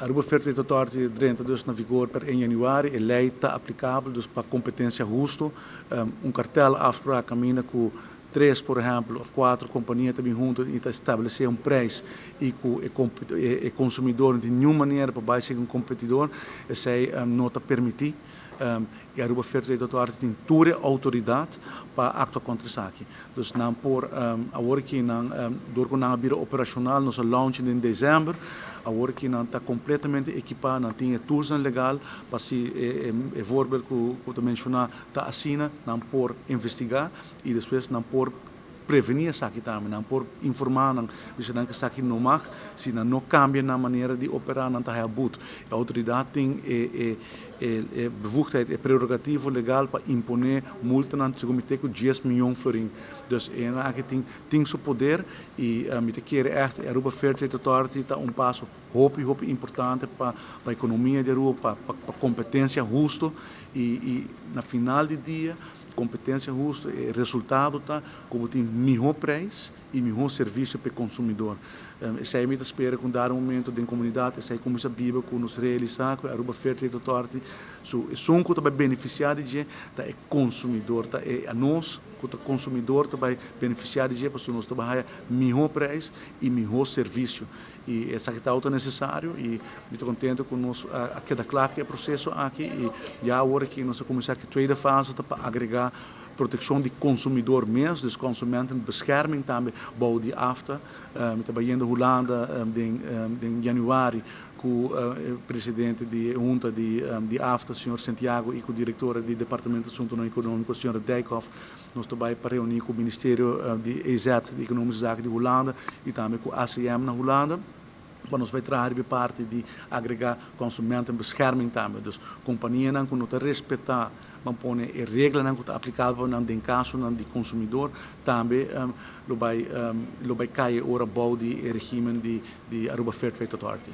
Aruba Fair Trade Authority drenta dus na vigor per 1 januari. E lei ta aplikabel dus pa kompetensia hustu. Un kartelafspraak kaminda ku tres, por ehèmpel, òf kuater kompania ta bin huntu i ta establesé un preis i ku e konsumidó no tin niun manera pa bai sigui un kompetidor, esei no ta permití. I Aruba Fair Trade Authority tin tur e outoridat pa aktua kontra esaki. Dus nan por awor ki nan, dor ku nan a bira operashonal, nos a launch den desèmber, awor ki nan ta kompletamente ekipá, nan tin e toolsnan legal pa si e voorbeeld ku ta menshoná ta asina, nan por investigá i despues nan por prevení esaki tambe, nan por informá nan, bisa nan ku esaki no mag, si nan no kambia nan manera di operá, nan ta haya but. E outoridat tin e bevoegdheid, e prerogativo legal pa imponé multanan segun mi te ku 10 mion florin. Dus e aki tin su poder i mi ta kere echt Aruba Fair Trade Authority ta un paso hopi hopi importante pa ekonomia di Aruba, pa kompetensia hustu i na final di dia kompetensia hustu e resultado ta ku bo tin mihó preis i mihó servisio pa e konsumidó. Esei mi ta spera ku dado momento den komunidat esei kuminsá biba ku nos realisá ku Aruba Fair Trade Authority su esun ku ta bai benefisiá di dje ta e konsumidó, ta e anos ku ta konsumidó ta bai benefisiá di dje, pasobra nos ta bai haya mihó preis i mihó servisio i esaki ta nesesario. I mi ta kontentu ku nos a keda kla ku e proseso aki i ya awor aki nos a kuminsá ku e tweede fase, ta pa agregá protekshon di konsumidó mes, dus consumentenbescherming tambe bou di AFTA. Mi ta bayendo Hulanda den januari ku presidente di hunta di AFTA, señor Santiago, i ku direktor di Departamento di Asuntonan Ekonómiko, señor Dijkhoff. Nos ta bai pa reuní ku Ministerio di EZ, di Economische Zaken di Hulanda, i tambe ku ACM na Hulanda, pa nos bai traha riba parti di agregá consumentenbescherming tambe. Dus kompanianan ku no ta respetá, ban pone, e reglanan ku ta aplikabel nan den kasonan di konsumidó, tambe lo bai kai ora bou di régimen di Aruba Fair Trade Authority.